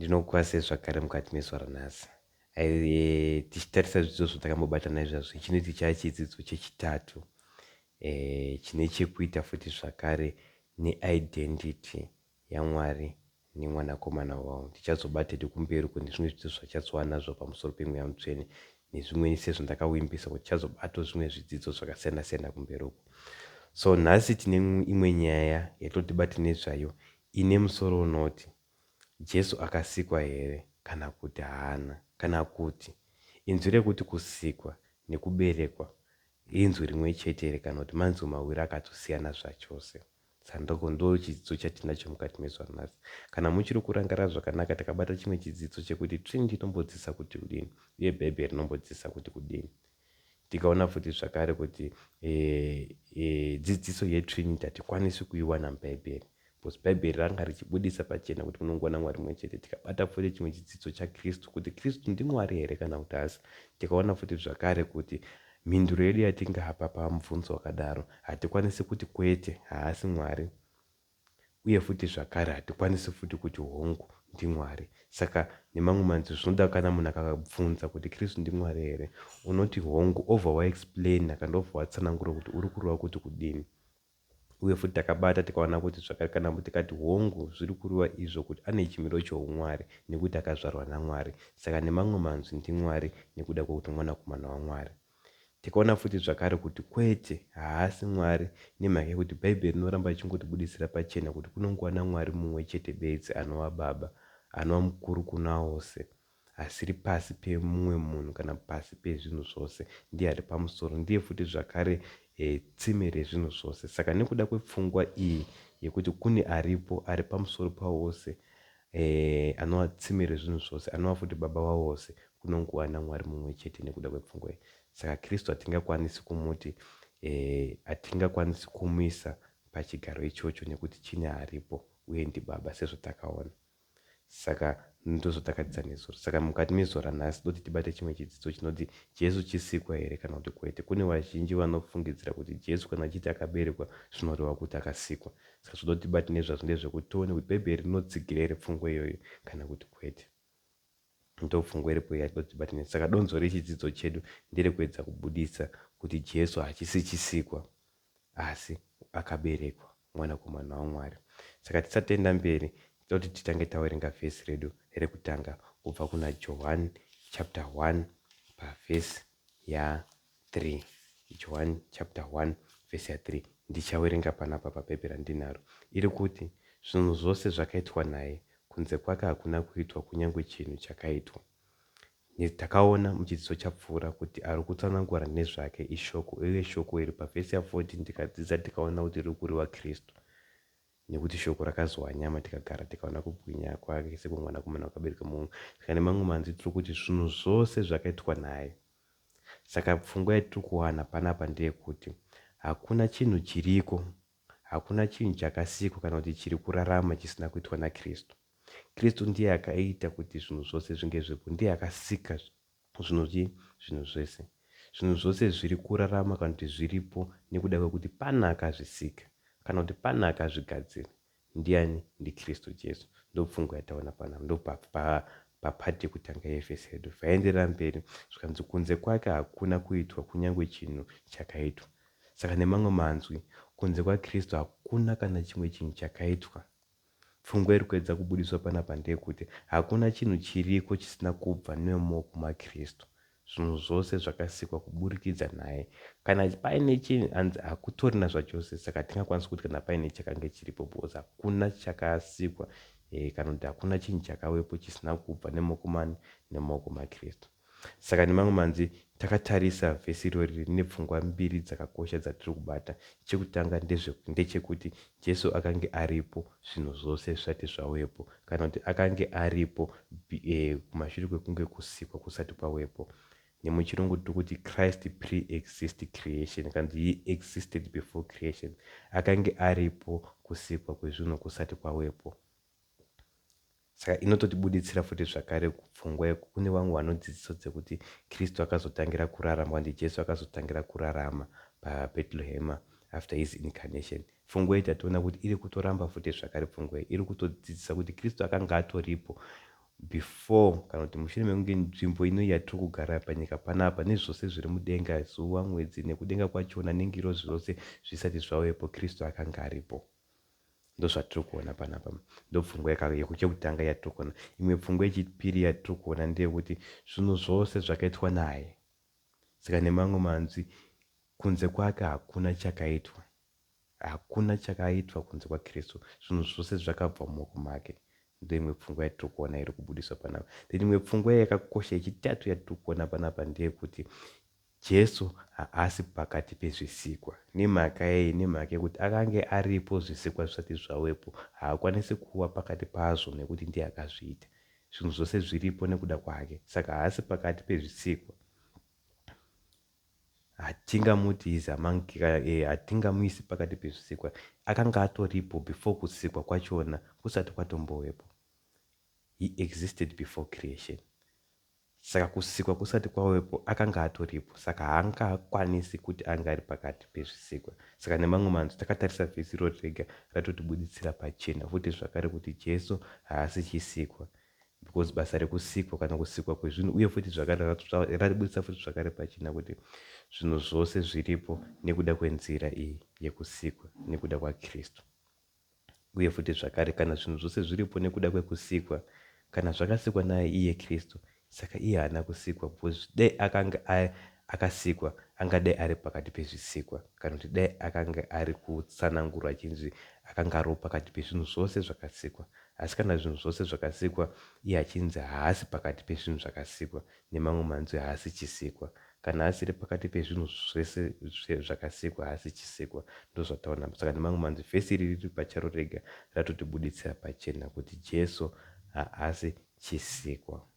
Ndinokukwazisai zvakare mukati mezuva ranhasi. E, tichitarisa zvidzidzo zvatakambobata naizvazvo, chinoti chava chidzidzo chechitatu e, chine chekuita futi zvakare neidentity yaMwari neMwanakomana wavo. Tichazobata hedu kumberi uko nezvimwe zvidzidzo zvachazowa nazvo pamusoro peMweya Mutsvene nezvimweni sezvandakawimbisa kuti tichazobatawo zvimwe zvidzidzo zvakasiyana siyana kumberi uko. So nhasi tine imwe nyaya yatotibate nezvayo ine musoro unoti Jesu akasikwa here kana kuti haana? Kana kuti inzwi rekuti kusikwa nekuberekwa inzwi rimwe chete here kana kuti manzwi mawiri akatosiyana zvachose? Sandoko ndo chidzidzo chatinacho mukati mezuva ranhasi. Kana muchiri kurangarira zvakanaka takabata chimwe chidzidzo chekuti Trinity inombodzidzisa kuti kudini uye Bhaibheri rinombodzidzisa kuti kudini. Tikaona futi zvakare kuti e, e, dzidziso yeTrinity hatikwanisi kuiwana muBhaibheri because Bhaibheri ranga richibudisa pachena kuti kunongona Mwari mumwe chete. Tikabata futi chimwe chidzidzo chaKristu kuti Kristu ndiMwari here kana kuti haasi. Tikaona futi zvakare kuti mhinduro yedu yatingapa pamubvunzo wakadaro hatikwanisi kuti kwete haasi Mwari uye futi zvakare hatikwanisi futi kuti hongu ndiMwari. Saka nemamwe manzwi zvinoda kana munhu akabvunza kuti Kristu ndiMwari here unoti hongu obva waexplaina kana obva watsanangura kuti uri kureva kuti kudini. Uye futi takabata tikaona kuti zvakare kana tikati hongu zviri kureva izvo kuti ane chimiro choumwari nekuti akazvarwa naMwari. Saka nemamwe manzwi ndiMwari nekuda kwekuti mwanakomana waMwari. Tikaona futi zvakare kuti kwete haasi Mwari nemhaka yekuti Bhaibheri rinoramba richingotibudisira pachena kuti kunongova naMwari mumwe chete bedzi anova Baba, anova mukuru kuna ose. Asiri pasi pemumwe munhu kana pasi pezvinhu zvose. Ndiye ari pamusoro. Ndiye futi zvakare e, tsime rezvinhu zvose. Saka nekuda kwepfungwa iyi yekuti kune aripo ari pamusoro pawose e, anova tsime rezvinhu zvose, anova futi baba wavose, kunongova naMwari mumwe chete nekuda kwepfungwa iyi. Saka Kristu hatingakwanisi kumuti e, hatingakwanisi kumuisa pachigaro ichocho nekuti chine aripo uye ndibaba sezvatakaona. Saka ndozvatakadzidza nezuro. Saka mukati mezuva ranhasi toti tibate chimwe chidzidzo chinoti Jesu chisikwa here kana kuti kwete. Kune vazhinji vanofungidzira kuti Jesu kana achiti akaberekwa zvinoreva kuti akasikwa. Saka zvoda kuti tibate nezvazvo ndezvekuti tione kuti Bhaibheri rinotsigira here pfungwa iyoyo kana kuti kwete. Ndopfungwa iripo yatinoda kuti tibate. Saka donzvo rechidzidzo chedu nderekuedza kubudisa kuti Jesu hachisi chisikwa asi akaberekwa mwanakomana waMwari. Saka tisati taenda mberi, tinoda kuti titange tawerenga vhesi redu rekutanga kubva kuna Johani chapter 1 pavhesi ya 3. Johani chapter 1 vhesi ya 3. Ndichawerenga panapa pabhebhi randinaro. Iri kuti zvinhu zvose zvakaitwa naye, kunze kwake hakuna kuitwa kunyange chinhu chakaitwa. Takaona muchidzidzo chapfuura kuti ari kutsanangura nezvake iShoko, uye Shoko iri pavhesi ya 14 tikadzidza tikaona kuti riri kureva Kristu. Nekuti Shoko rakazova nyama tikagara tikaona kubwinya kwake sekwemwanakomana wakaberekwa mumwe. Saka nemamwe manzwi tiri kuti zvinhu zvose zvakaitwa naye. Saka pfungwa yatiri kuwana panapa ndeyekuti hakuna chinhu chiriko, hakuna chinhu chakasikwa kana kuti chiri kurarama chisina kuitwa naKristu. Kristu ndiye akaita kuti zvinhu zvose zvinge zviripo. Ndiye akasika zvinhu chii? Zvinhu zvese. Zvinhu zvose zviri kurarama kana kuti zviripo nekuda kwekuti pane akazvisika kana kuti pane akazvigadzira. Ndiani? NdiKristu Jesu. Ndopfungwa yataona panapa. Ndopapati yekutanga yevhesi yedu. Vaenderera mberi zvikanzi kunze kwake hakuna kuitwa kunyange chinhu chakaitwa. Saka nemamwe manzwi, kunze kwaKristu hakuna kana chimwe chinhu chakaitwa. Pfungwa iri kuedza kubudiswa panapa ndeyekuti hakuna chinhu chiriko chisina kubva nemumaoko maKristu. Zvinhu zvose zvakasikwa kuburikidza naye. Kana paine chinhu hanzi hakutorina zvachose saka hatingakwanisi kuti kana paine chakange chiripo because hakuna chakasikwa eh, kana kuti hakuna chinhu chakawepo chisina kubva nemaoko mani nemaoko maKristu. Saka nemamwe manzwi, takatarisa vhesi irori rine pfungwa mbiri dzakakosha dzatiri kubata. Chekutanga ndechekuti Jesu akange aripo zvinhu zvose zvisati zvawepo, kana kuti akange aripo e, kumashure kwekunge kusikwa kusati kwawepo. Nemuchirungu tiri kuti Christ pre-exist creation, kana kuti he existed before creation. Akange aripo kusikwa kwezvinhu kusati kwawepo. Saka inototibuditsira futi zvakare kupfungwa yeku kune vamwe vanodzidziso dzekuti Kristu akazotangira kurarama kana kuti Jesu akazotangira kurarama paBethlehem after his incarnation. Pfungwa iyi tatoona kuti iri kutoramba futi zvakare pfungwa iyi iri kutodzidzisa kuti Kristu akanga atoripo. Before kana kuti mushure mekunge nzvimbo ino yatiri kugara panyika panapa nezvose zviri mudenga, zuva, mwedzi nekudenga kwachona nengirozi zvose zvisati zvavepo, Kristu akanga aripo. Ndozvatiri kuona panapa. Ndopfungwa yekutanga yatiri kuona. Imwe pfungwa yechipiri yatiri kuona ndeyekuti zvinhu zvose zvakaitwa naye. Saka nemamwe manzwi, kunze kwake hakuna chakaitwa. Hakuna chakaitwa kunze kwaKristu. Zvinhu zvose zvakabva mumaoko make. Ndoimwe pfungwa yatiri kuona iri kubudiswa panapa. Then imwe pfungwa yakakosha yechitatu yatiri kuona panapa ndeyekuti Jesu haasi pakati pezvisikwa. Nemhaka yei? Nemhaka yekuti akange aripo zvisikwa zvisati zvawepo. Haakwanisi kuva pakati pazvo nekuti ndiye akazviita. Zvinhu zvose zviripo nekuda kwake. Saka haasi pakati pezvisikwa. Hatingamuti is among eh, hatingamuisi pakati pezvisikwa. Akanga atoripo before kusikwa kwachona kusati kwatombowepo. He existed before creation. Saka kusikwa kusati kwawepo akanga atoripo. Saka haangakwanisi kuti ange ari pakati pezvisikwa. Saka nemamwe manzwi takatarisa vhesi irori rega ratotibuditsira pachena futi zvakare kuti Jesu haasi chisikwa. Because basa rekusikwa kana kusikwa kwezvinhu uye futi zvakare ratibuditsa futi zvakare pachena kuti zvinhu zvose zviripo nekuda kwenzira iyi yekusikwa nekuda kwaKristu. Uye futi zvakare kana zvinhu zvose zviripo nekuda kwekusikwa, kana zvakasikwa naye iye Kristu, saka iye haana kusikwa because dai akanga akasikwa angadai ari pakati pezvisikwa kana kuti dai akanga ari kutsanangurwa achinzi akanga ariwo pakati pezvinhu zvose zvakasikwa. Asi kana zvinhu zvose zvakasikwa iye achinzi haasi pakati pezvinhu zvakasikwa, nemamwe manzwi haasi chisikwa. Kana asiri pakati pezvinhu zvese zvakasikwa haasi chisikwa. Ndozvataona apa. Saka nemamwe manzwi vhesi iri riri pacharo rega ratotibuditsira pachena kuti Jesu haasi chisikwa.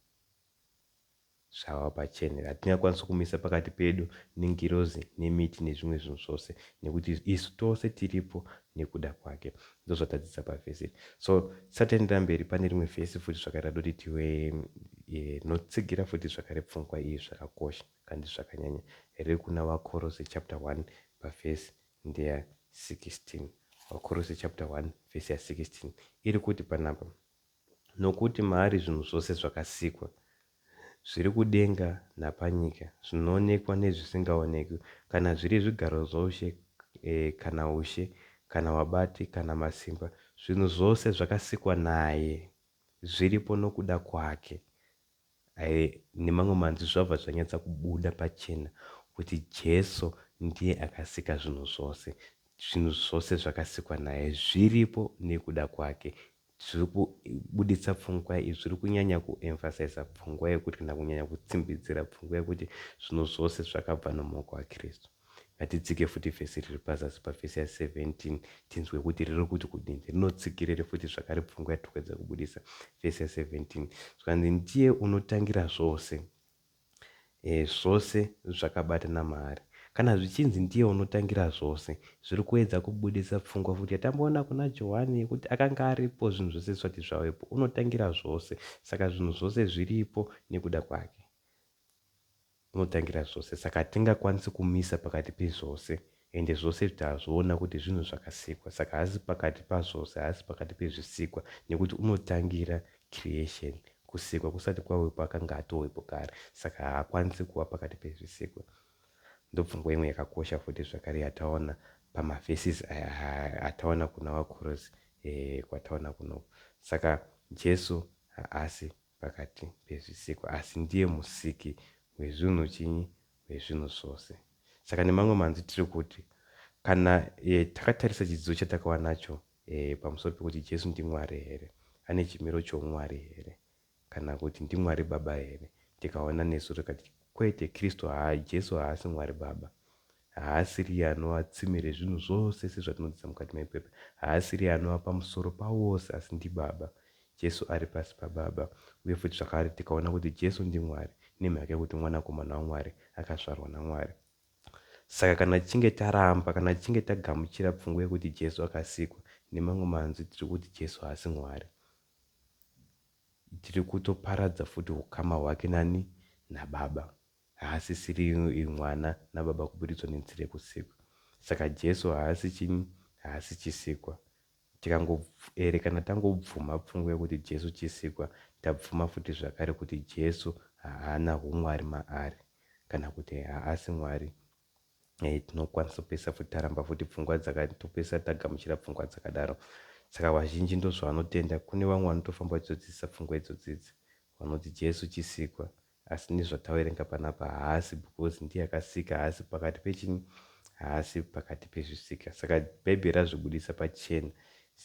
Zvava pachena. Hatingakwanisi kumisa pakati pedu nengirozi nemiti nezvimwe zvinhu zvose nekuti isu tose tiripo nekuda kwake. Ndozvatadzidza pavhesi iri. So tisati taendera mberi pane rimwe vhesi futi zvakare radoti tive e, notsigira futi zvakare pfungwa iyi zvakakosha kandi zvakanyanya riri kuna vaKorose chapter 1 pavhesi ndeya 16. VaKorose chapter 1 vhesi ya 16 iri kuti panapa Nokuti maari zvinhu zvose zvakasikwa, zviri kudenga napanyika, zvinoonekwa nezvisingaonekwi, kana zviri zvigaro zvoushe, kana ushe, kana vabati, kana masimba, zvinhu zvose zvakasikwa naye, zviripo nokuda kwake. Nemamwe manzwi zvabva zvanyatsa kubuda pachena kuti Jesu ndiye akasika zvinhu zvose. Zvinhu zvose zvakasikwa naye zviripo nekuda kwake. Zviri kubuditsa pfungwa iyi, zviri kunyanya kuemphasizer pfungwa yekuti kana kunyanya kutsimbidzira pfungwa yekuti zvinhu zvose zvakabva nomumaoko aKristu. Ngatidzike futi vhesi riri pazasi pavhesi ya 17 tinzwe kuti riri kuti kudini. Rinotsigirere futi zvakare pfungwa yatiri kuedza kubudisa. Vhesi ya 17 zvikanzi ndiye unotangira zvose. E, zvose zvakabatana maari. Kana zvichinzi ndiye unotangira zvose, zviri kuedza kubudisa pfungwa futi yatamboona kuna Johani yekuti akanga aripo zvinhu zvose zvisati zvavepo. Unotangira zvose, saka zvinhu zvose zviripo nekuda kwake. Unotangira zvose saka hatingakwanisi kumisa pakati pezvose ende zvose izvi tazviona kuti zvinhu zvakasikwa saka haasi pakati pazvose haasi pakati pezvisikwa nekuti unotangira creation kusikwa kusati kwawepo akanga atowepo kare saka haakwanisi kuva pakati pezvisikwa ndopfungwa imwe yakakosha futi zvakare yataona pamavhesis aya ataona kuna vaKorosi eh, kwataona kunoku saka Jesu haasi pakati pezvisikwa, asi ndiye musiki wezvinhu chinyi? Wezvinhu zvose. Saka nemamwe manzwi tiri kuti kana e, takatarisa chidzidzo chatakava nacho e, pamusoro pekuti Jesu ndiMwari here, ane chimiro choumwari here, kana kuti ndiMwari Baba here, tikaona nesu tikati kwete, Kristu haa, Jesu haasi Mwari Baba. Haasiriye anova tsime rezvinhu zvose sezvatinodzidza mukati meBhaibheri. Haasiriye anova pamusoro pavose asi ndiBaba. Jesu ari pasi paBaba. Uye futi zvakare tikaona kuti Jesu ndiMwari nemhaka yekuti Mwanakomana waMwari akazvarwa naMwari. Saka kana tichinge taramba, kana tichinge tagamuchira pfungwa yekuti Jesu akasikwa, nemamwe manzwi tiri kuti Jesu haasi Mwari. Tiri kutoparadza futi hukama hwake nani? NaBaba. Haasisiri mwana nababa kuburitswa nenzira yekusikwa. Saka Jesu haasi chinyi? Haasi chisikwa. Tikangoerekana tangobvuma pfungwa yekuti Jesu chisikwa, tabvuma futi zvakare kuti Jesu haana humwari maari kana kuti haasi Mwari. Tinokwanisa kupedzisa futi taramba futi pfungwa dzaka topedzisa tagamuchira pfungwa dzakadaro. Saka vazhinji ndozvavanotenda. Kune vamwe vanotofamba vachizodzidzisa pfungwa idzodzidzi vanoti Jesu chisikwa. Asi nezvataverenga panapa haasi because ndiye akasika haasi pakati pechini haasi pakati pezvisika. Saka Bhaibheri razvibudisa pachena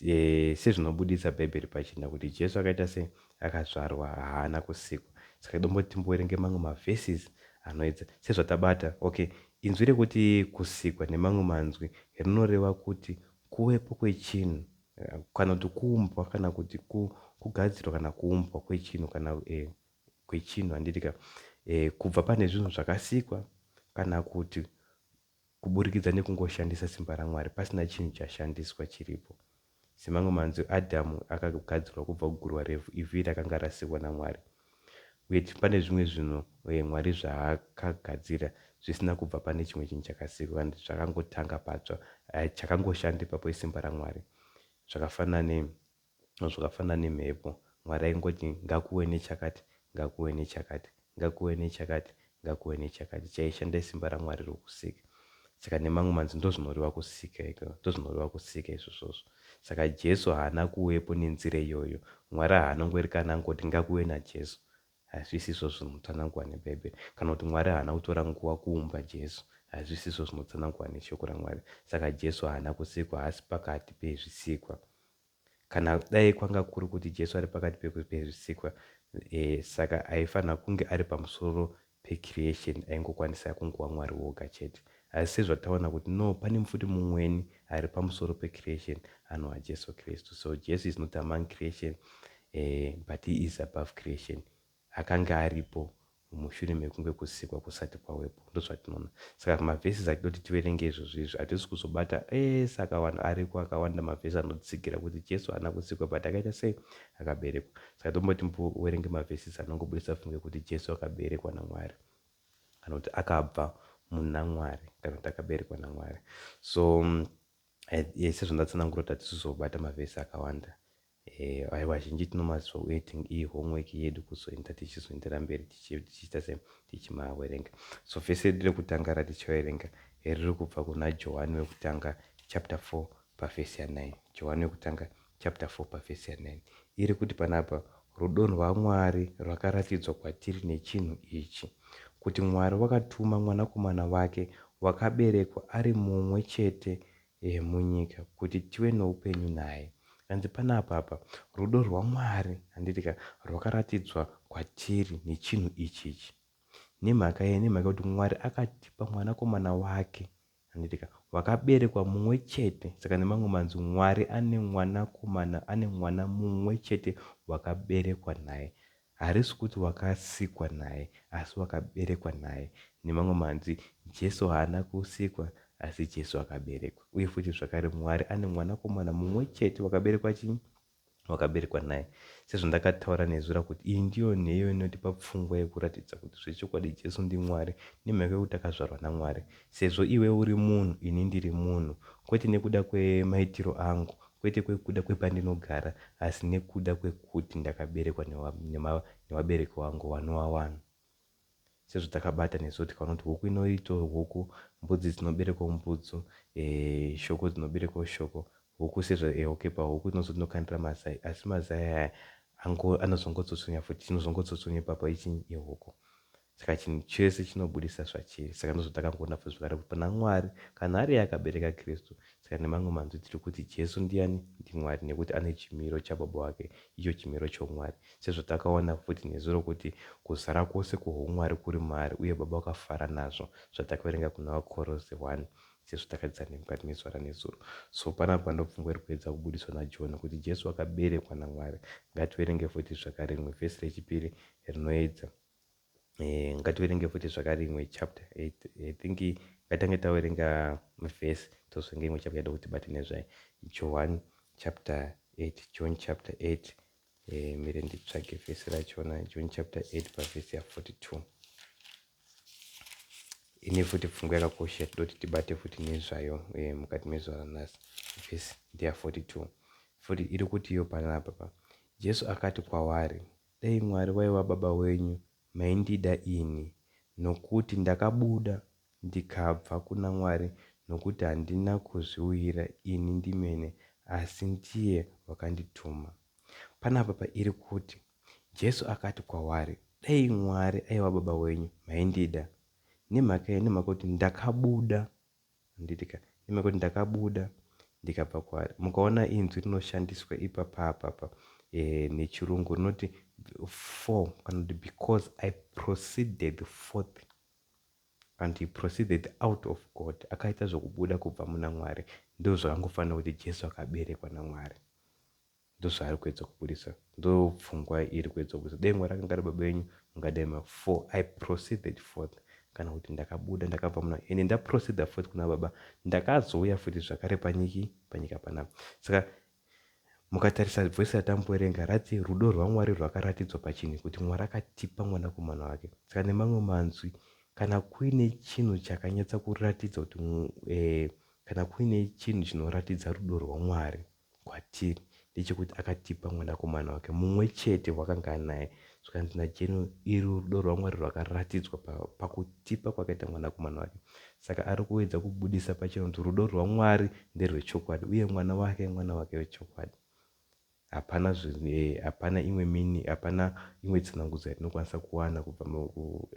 e, sezvinobudisa Bhaibheri pachena kuti Jesu akaita se akazvarwa haana kusikwa. Saka dombo timboverenge mamwe maverses anoedza sezvatabata. Okay, inzwi rekuti kusikwa nemamwe manzwi rinoreva kuti kuvepo kwechinhu kana kuti kuumbwa kana kuti kugadzirwa kana kuumbwa kwechinhu kana e, kwechinhu handiti ka e, kubva pane zvinhu zvakasikwa kana kuti kuburikidza nekungoshandisa simba raMwari pasina chinhu chashandiswa chiripo. Semamwe manzwi, Adhamu akagadzirwa kubva kuguruva revhu, ivhu iri rakanga rasikwa naMwari. Uye pane zvimwe zvinhu eh, Mwari zvaakagadzira zvisina kubva pane chimwe chinhu chakasikwa kana kuti zvakangotanga patsva, eh, chakangoshanda ipapo isimba raMwari. Zvakafanana ne Zvakafanana nemhepo. Mwari aingoti ngakuwe nechakati, ngakuwe nechakati, ngakuwe nechakati, ngakuwe nechakati. Chaishanda isimba raMwari rokusika. Saka nemamwe manzwi ndozvinoreva kusika iko, ndozvinoreva kusika izvozvozvo. Saka Jesu haana kuwepo nenzira iyoyo. Mwari haana kungoerekana angoti ngakuwe naJesu. Hazvisizvo zvinotsanangurwa neBhaibheri. Kana kuti Mwari haana kutora nguva kuumba Jesu. Hazvisizvo zvinotsanangurwa neshoko raMwari. Saka Jesu haana kusikwa, haasi pakati pezvisikwa. Kana dai kwanga kuri kuti Jesu ari pakati pezvisikwa, e, saka aifanira kunge ari pamusoro pecreation, aingokwanisa kungova Mwari woga chete. Asi sezvataona kuti no, pane futi mumweni ari pamusoro pecreation anova Jesu Kristu. So Jesu is not among creation, but he is above creation. Akanga aripo mushure mekunge kusikwa kusati kwawepo. Ndozvatinoona. Saka mavhesi atinoda kuti tiverenge izvozvo izvi hatisi kuzobata ese akawanda ariko akawanda mavhesi anotsigira kuti Jesu haana kusikwa but akaita sei akaberekwa. Saka tomboti timboverenge mavhesi anongobudisa pfungwa yekuti Jesu akaberekwa naMwari kana kuti akabva muna Mwari kana kuti akaberekwa naMwari. So sezvandatsanangura kuti hatisi kuzobata mavhesi akawanda. Aiwa zhinji tinomaziva uye ihomework yedu kuzoenda tichizoendera mberi tichiita se tichimaverenga. So vhesi redu rekutanga ratichaverenga riri kubva kuna Johani wekutanga chapter 4 pavhesi ya9. Johani wekutanga chapter 4 pavhesi ya9 iri kuti panapa rudo rwaMwari rwakaratidzwa kwatiri nechinhu ichi kuti Mwari wakatuma mwanakomana wake wakaberekwa ari mumwe chete munyika kuti tive noupenyu naye. Kanzi panapa apa rudo rwaMwari handiti ka rwakaratidzwa kwatiri nechinhu ichichi. Nemhaka yei? Nemhaka yekuti Mwari akatipa mwanakomana wake handiti ka wakaberekwa mumwe chete. Saka nemamwe manzwi Mwari ane mwanakomana ane mwana mumwe chete wakaberekwa naye. Harisi kuti wakasikwa naye, asi wakaberekwa naye. Nemamwe manzwi, Jesu haana kusikwa, asi Jesu akaberekwa. Uye futi zvakare, Mwari ane Mwanakomana mumwe chete wakaberekwa chii? Wakaberekwa naye. Sezvandakataura nezura kuti iyi ndiyo nheyo inotipa pfungwa yekuratidza kuti zvechokwadi Jesu ndiMwari nemhaka yekuti akazvarwa naMwari. Sezvo iwe uri munhu, ini ndiri munhu. Kwete nekuda kwemaitiro angu, kwete kwekuda kwepandinogara asi nekuda kwekuti ndakaberekwa nevabereki vangu vanova vanhu. Sezvatakabata nesu tikaona kuti huku inoitawo huku, mbudzi dzinoberekwawo mbudzu, e, shoko dzinoberekwawo shoko. Huku sezvo e, okay pahuku tinozoti mazai asi mazai aya anozongotsotsonya futi chinozongotsotsonya ipapo ichinyi ihuku. Saka chinhu chese chinobudisa zvachiri. Saka ndozvatakangoona futi zvakare kuti pana Mwari kana ari iye akabereka Kristu. Saka nemamwe manzwi tiri kuti Jesu ndiani? NdiMwari nekuti ane chimiro chaBaba wake, icho chimiro choumwari. Sezvatakaona futi nezuro kuti kuzara kwose kwohumwari kuri maari uye Baba vakafara nazvo zvatakaverenga kuna vaKorose 1 sezvatakadzidza nemukati mezuva ranezuro. So panapa ndopfungwa iri kuedza kubudiswa naJohn kuti Jesu akaberekwa naMwari. Ngativerenge futi zvakare rimwe vhesi rechipiri rinoedza ngativerenge futi zvakare imwe chapter. I think ngatange taverenga vhesi tozoverenga imwe chapter yada kuti tibate nezvayo. John chapter 8, John chapter 8. Mire nditsvage vhesi rachona. John chapter 8 pavhesi ya 42 ine futi pfungwa yakakosha yatinoda kuti tibate futi nezvayo mukati mezuva ranhasi. Vhesi ndeya 42. Futi iri kuti iyo panapa pa Jesu akati kwavari, Dai Mwari waiva Baba wenyu, maindida ini, nokuti ndakabuda ndikabva kuna Mwari, nokuti handina kuzviuyira ini ndimene, asi ndiye wakandituma. Panapa pairi kuti, Jesu akati kwavari, Dai Mwari aiva Baba wenyu, maindida. Nemhaka yei? Nemhaka yekuti ndakabuda Handiti ka? Nemhaka yekuti ndakabuda ndikabva kwaari. Mukaona inzwi rinoshandiswa ipapa apapa e, nechirungu rinoti for kana kuti because I proceeded forth and he proceeded out of God, akaita zvokubuda kubva muna Mwari. Ndozvakangofanira kuti Jesu akaberekwa naMwari. Ndozvaari kuedza kubudisa. Ndopfungwa iri kuedza kubudisa. Dai Mwari akanga ari baba venyu, mungadai ma for I proceeded forth kana kuti ndakabuda ndakabva muna ende ndaproceeda forth kuna baba ndakazouya futi zvakare panyiki panyika panapa. Saka mukatarisa vhesi ratamboverenga rati rudo rwaMwari rwakaratidzwa pachinhu kuti Mwari akatipa mwanakomana wake. Saka nemamwe manzwi kana kuine chinhu chakanyatsa kuratidza kuti eh, kana kuine chinhu chinoratidza rudo rwaMwari kwatiri ndechekuti akatipa mwanakomana wake mumwe chete wakanga anaye. Zvikanzi naJesu, iri rudo rwaMwari rwakaratidzwa pakutipa kwakaita mwanakomana wake. Saka ari kuedza kubudisa pachena kuti rudo rwaMwari nderwechokwadi uye mwana wake mwana wake wechokwadi. Hapana eh, hapana imwe mini hapana imwe tsanangudzo yatinokwanisa kuwana kubva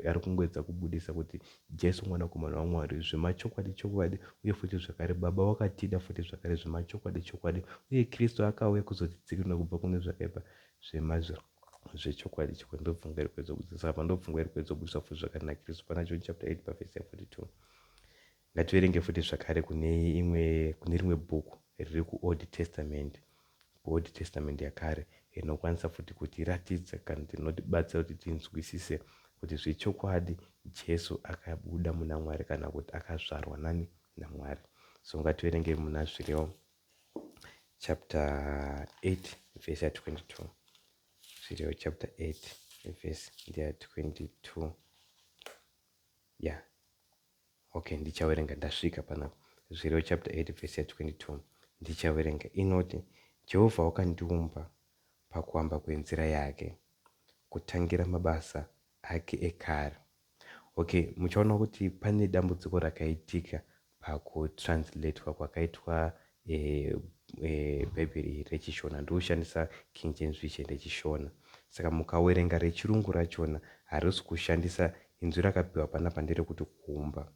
ari kungoedza kubudisa kuti Jesu Mwanakomana waMwari zvemachokwadi chokwadi, uye futi zvakare Baba wakatida futi zvakare zvemachokwadi chokwadi, uye Kristu akauya kuzotidzikinura kubva kune zvakaipa zvemazvo zvechokwadi chokwadi. Ndopfungwa iri kuedza kubudisa. Saka pandopfungwa iri kuedza kubudisa futi zvakare naKristu pana John chapter 8 pavhesi ya 42. Ngativerenge futi zvakare kune imwe kune rimwe bhuku riri kuOld Testament kuOld Testament yakare rinokwanisa futi kutiratidza kana kuti rinotibatsira kuti tinzwisise kuti zvechokwadi Jesu akabuda muna Mwari kana kuti akazvarwa nani naMwari. So ngativerenge muna Zvirevo chapter 8 verse ya 22. Zvirevo chapter 8 verse ndeya 22. Yeah. Okay, ndichaverenga ndasvika panapa. Zvirevo chapter 8 verse ya 22. Ndichaverenga inoti Jehovha wakandiumba pakuamba kwenzira yake, kutangira mabasa ake ekare. Okay, muchaona kuti pane dambudziko rakaitika pakutranslatewa kwakaitwa e, e, bhaibheri iri rechishona. Ndikushandisa King James Version rechishona. Saka mukawerenga rechirungu rachona harisi kushandisa inzwi rakapiwa panapa nderekuti kuumba.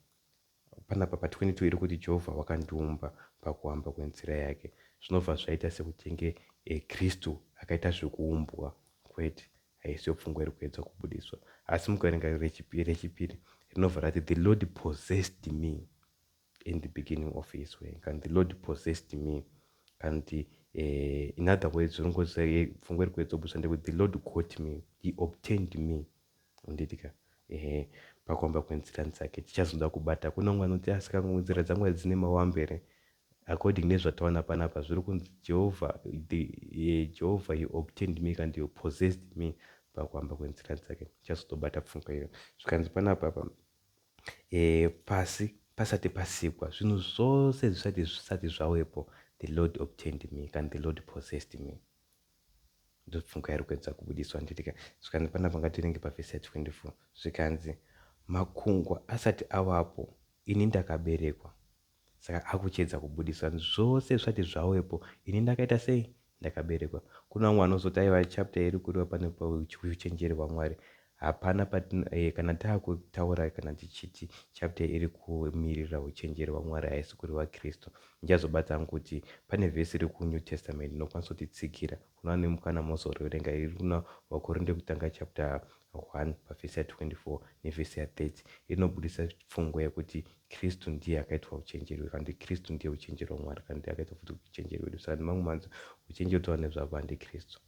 Panapa pa 22 iri kuti Jehovha wakandiumba pakuamba kwenzira yake. Zvinobva zvaita sekutenge e, Kristu akaita zvekuumbwa. Kwete, haisiyo pfungwa iri kuedza kubudiswa. Asi mukaverenga rechipiri rinobva rati the Lord possessed me in the beginning of his way. Kana the Lord possessed me. Kana kuti eh, in other words pfungwa iri kuedza kubudiswa ndekuti the Lord got me, he obtained me. Handitika ehe pakuamba kwenzira dzake tichazoda kubata kune umwe anoti asika nzira dzangu dzine mawambo here according nezvatawana panapa zviri kunzi Jehovha the eh, Jehovha he obtained me and he possessed me pakuamba kwenzira dzake tichazotobata pfungwa iyo zvikanzi panapa apa e, pasi pasati pasikwa zvinhu zvose zvisati zvisati zvawepo the Lord obtained me and the Lord possessed me Ndopfungwa iri kuedza kubudiswa handitika. Zvikanzi panapa ngativerenge pavhesi ya 24. Zvikanzi makungwa asati avapo ini ndakaberekwa. Saka akuchiedza kubudiswa zvose zvisati zvawepo ini ndakaita sei? Ndakaberekwa. Kuna vamwe vanozoti aiwa chapter iri kureva pane uchenjeri hwaMwari. Hapana patino eh, kana taakutaura kana tichiti chapter iri kumirira uchenjeri hwaMwari haisi kureva Kristu. Ndichazobata hangu kuti pane vhesi iri kuNew Testament inokwanisa kutitsigira. Kuna vane mukana mozoriverenga iri kuna Vakorinde kutanga chapter 1 pavhesi ya 24 nevhesi ya 30 inobudisa pfungwa yekuti Kristu ndiye akaitwa uchenjeri hwedu kana kuti Kristu ndiye uchenjeri hwaMwari kana kuti akaitwa futi uchenjeri hwedu. Saka nemamwe manzwi uchenjeri tova nezvabva handikristu.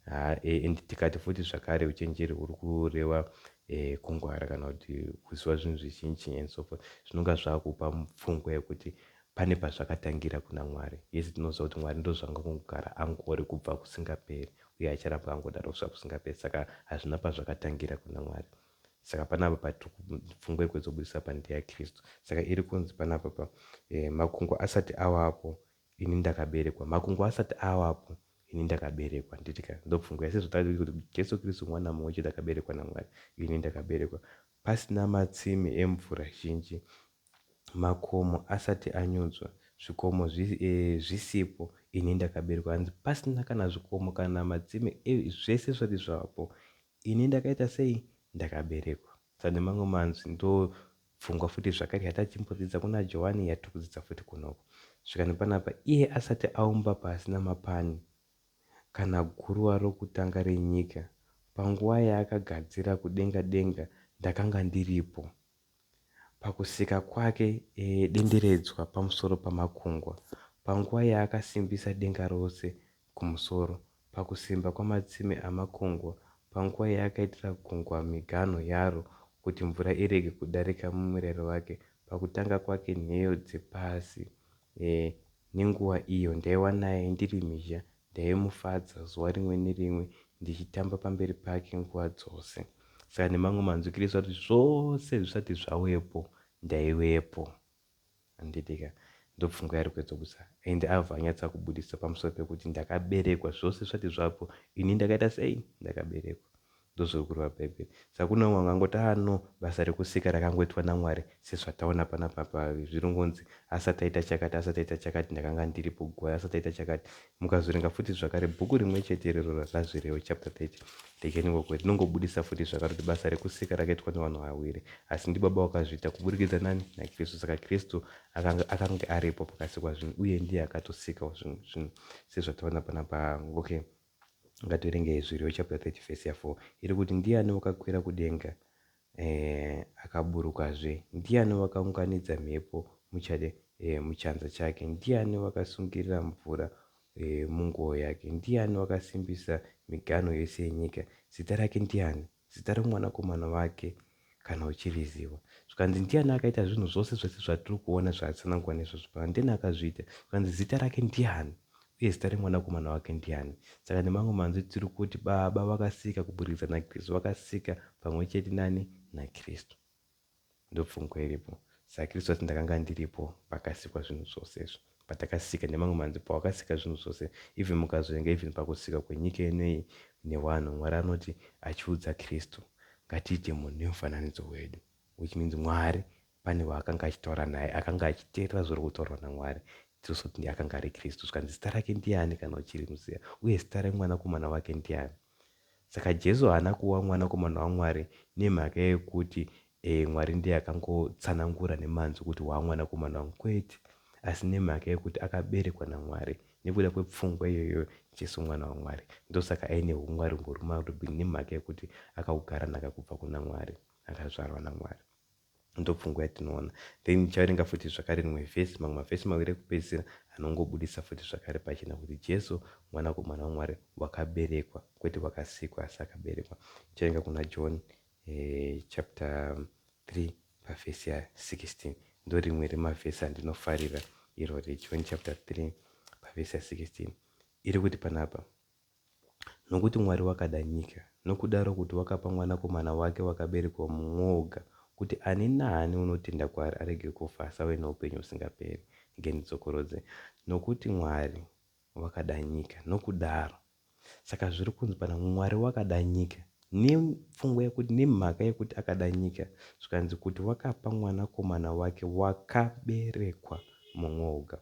Haa e, and tikati futi zvakare uchenjeri huri kureva e, kungwara kana kuti kuziva zvinhu zvizhinji and so forth zvinonga zvakupa pfungwa yekuti pane pazvakatangira kuna Mwari. Yes tinoziva kuti Mwari ndozvanga kungogara angori kubva kusingaperi uye acharamba angodaro kusvika kusingaperi saka hazvina pazvakatangira kuna Mwari. Saka panapa patiri pfungwa iri kuedza kubudisa apa ndeyaKristu. Saka iri kunzi panapa pa e, makungwa asati avapo ini ndakaberekwa. Makungwa asati awapo, ini ndakaberekwa. Handiti ka? Ndopfungwa yasezvo tati kuti Jesu Kristu mwana mumwe chete akaberekwa naMwari, ini ndakaberekwa. Pasina matsime emvura zhinji, makomo asati anyudzwa, zvikomo zvisipo, ini ndakaberekwa. Hanzi pasina kana zvikomo kana matsime, zvese zvisati zvavapo, ini ndakaita sei? Ndakaberekwa. Saka nemamwe manzwi ndo pfungwa futi zvakare yatachimbodzidza kuna Johani yatiri kudzidza futi kunoko. Svika nepanapa, iye asati aumba pasi namapani kana guruva rokutanga renyika, panguva yaakagadzira kudenga denga ndakanga ndiripo. Pakusika kwake denderedzwa pamusoro pamakungwa, panguva yaakasimbisa denga rose kumusoro, pakusimba kwamatsime amakungwa, panguva yaakaitira gungwa miganho yaro, kuti mvura irege kudarika mumurayiro wake, pakutanga kwake nheyo dzepasi, nenguva iyo ndaiva naye ndiri mhizha, ndaimufadza zuva rimwe nerimwe, ndichitamba pamberi pake nguva dzose. Saka nemamwe manzwi Kristu ati zvose zvisati zvawepo ndaiwepo. Handiti ka? Ndopfungwa yaari kuedza kubudisa. And abva anyatsa kubudisa pamusoro pekuti ndakaberekwa zvose zvisati zvapo, ini ndakaita sei? Ndakaberekwa. Ndozviri kureva Bhaibheri. Saka kune vamwe vangangoti, ah no, basa rekusika rakangoitwa naMwari sezvataona panapa pa zviringonzi asati aita chakati, asati aita chakati, ndakanga ndiripo guva asati aita chakati. Mukazoverenga futi zvakare bhuku rimwe chete iroro raZvirevo chapter 30, rekeningokwe rinongobudisa futi zvakare kuti basa rekusika rakaitwa nevanhu vaviri, asi ndibaba wakazviita kuburikidza nani? NaKristu. Saka Kristu akanga aripo pakasikwa zvinhu, uye ndiye akatosikawo zvinhu sezvataona panapa. Okay, ngativerengei Zvirevo chapter 30 verse ya 4 iri kuti, ndiani wakakwira kudenga akaburukazve? Ndiani wakaunganidza mhepo muchanza chake? Ndiani wakasungirira mvura munguo yake? Ndiani wakasimbisa miganho yose yenyika? Zita rake ndiani? Zita romwanakomana wake kana uchiriziva. Zvikanzi ndiani akaita zvinhu zvose zvose zvatiri kuona zvaatsanangura nezvozvo pano? Ndiani akazviita? Zvikanzi zita rake ndiani? Uye zita remwanakomana wake ndiani? Saka nemamwe manzwi tiri kuti Baba vakasika kuburikidza naKristu, vakasika pamwe chete nani? NaKristu. Ndopfungwa iripo. Saka Kristu ati ndakanga ndiripo pakasikwa zvinhu zvose izvo. Patakasika, nemamwe manzwi pawakasika zvinhu zvose, even mukazoverenga even pakusika kwenyika inoyi nevanhu, Mwari anoti achiudza Kristu, ngatiite munhu nemufananidzo wedu, which means Mwari pane waakanga achitaura naye, akanga achiteerera zviri kutaurwa naMwari. Tirozoti ndiye akanga ari Kristu. Zvikanzi zita rake ndiani kana uchirimuziva, uye zita remwanakomana wake ndiani? Saka Jesu haana kuva mwanakomana waMwari nemhaka yekuti Mwari ndiye akangotsanangura nemanzwi kuti waamwanakomana wangu, kwete, asi nemhaka yekuti akaberekwa naMwari. Nekuda kwepfungwa iyoyo, Jesu mwana waMwari. Ndosaka aine humwari huri nemhaka yekuti akaugara nhaka kubva kuna Mwari, akazvarwa naMwari. Ndopfungwa yatinoona. Then ndichaverenga futi zvakare rimwe vhesi, mamwe mavhesi maviri ekupedzisira anongobudisa futi zvakare pachena kuti Jesu mwanakomana waMwari wakaberekwa, kwete wakasikwa, asi akaberekwa. Ndichaverenga kuna John chapter 3 pavhesi ya 16. Ndorimwe remavhesi andinofarira irori, John chapter 3 pavhesi ya 16. Iri kuti panapa, nokuti Mwari wakada nyika, nokudaro kuti wakapa mwanakomana wake wakaberekwa mumwe oga, kuti ani naani unotenda kwaari arege kufa asi ave neupenyu husingaperi. Ngendidzokorodze. Nokuti Mwari wakada nyika, nokudaro. Saka zviri kunzi pana Mwari wakada nyika, nepfungwa yekuti nemhaka yekuti akada nyika, zvikanzi kuti wakapa mwanakomana wake wakaberekwa mumwe oga.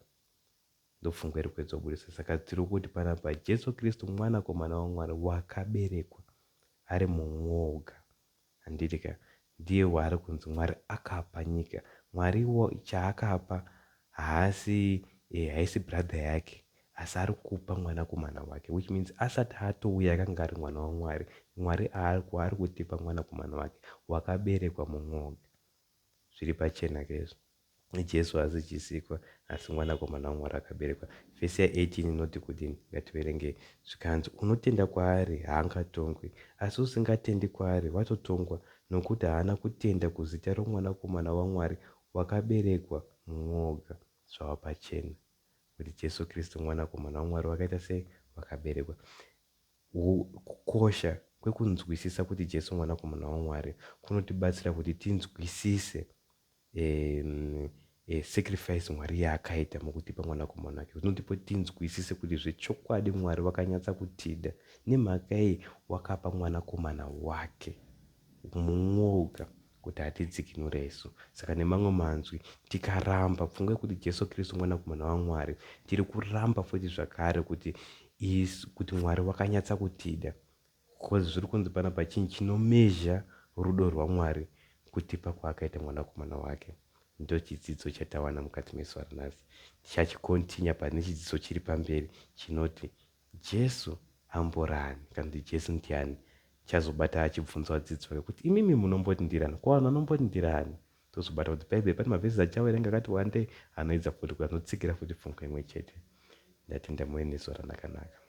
Ndopfungwa iri kuedza kubudisa. Saka tiri kuti panapa Jesu Kristu mwanakomana waMwari wakaberekwa ari mumwe oga. Handiti ka? Ndiye waari kunzi Mwari akapa nyika. Mwari chaakapa haasi haisi brother yake, asi ari kupa mwanakomana wake, which means asati atouya akanga ari mwana waMwari. Mwari ari kutipa mwanakomana wake wakaberekwa mumwe oga. Zviri pachena ke izvo. Jesu haasi chisikwa, asi mwanakomana waMwari akaberekwa. Vhesi ya 18 inoti kudini? Ngativerengei. Zvikanzi unotenda kwaari haangatongwi, asi usingatendi kwaari watotongwa, nokuti haana kutenda kuzita romwanakomana waMwari wakaberekwa mumwe oga. Zvava pachena kuti Jesu Kristu mwanakomana waMwari wakaita sei? Wakaberekwa. Kukosha kwekunzwisisa kuti Jesu mwanakomana waMwari kunotibatsira kuti tinzwisise e, sacrifice Mwari yaakaita mukutipa mwanakomana wake zvinotipo tinzwisise kuti zvechokwadi Mwari vakanyatsa kutida nemhaka yei wakapa mwanakomana wake mumwoga kuti atidzikinure isu. Saka nemamwe manzwi, tikaramba pfungwa yekuti Jesu Kristu mwanakomana waMwari, tiri kuramba futi zvakare kuti isu kuti Mwari wakanyatsa kutida. Because zviri kunzi panapa chinhu chinomezha rudo rwaMwari kutipa kwaakaita mwanakomana wake. Ndochidzidzo chatawana mukati mezuva ranhasi. Tichachikontinya pane chidzidzo chiri pamberi chinoti Jesu amborani kana kuti Jesu ndiani? Chazobata achibvunza vadzidzi vake kuti imimi munomboti ndirani? Ko vanhu vanomboti ndirani? Tozobata kuti Bhaibheri pane mavhesi achaverenga akati wandei anoedza futi anotsigira futi pfungwa imwe chete. Ndatenda muve nezuva ranakanaka.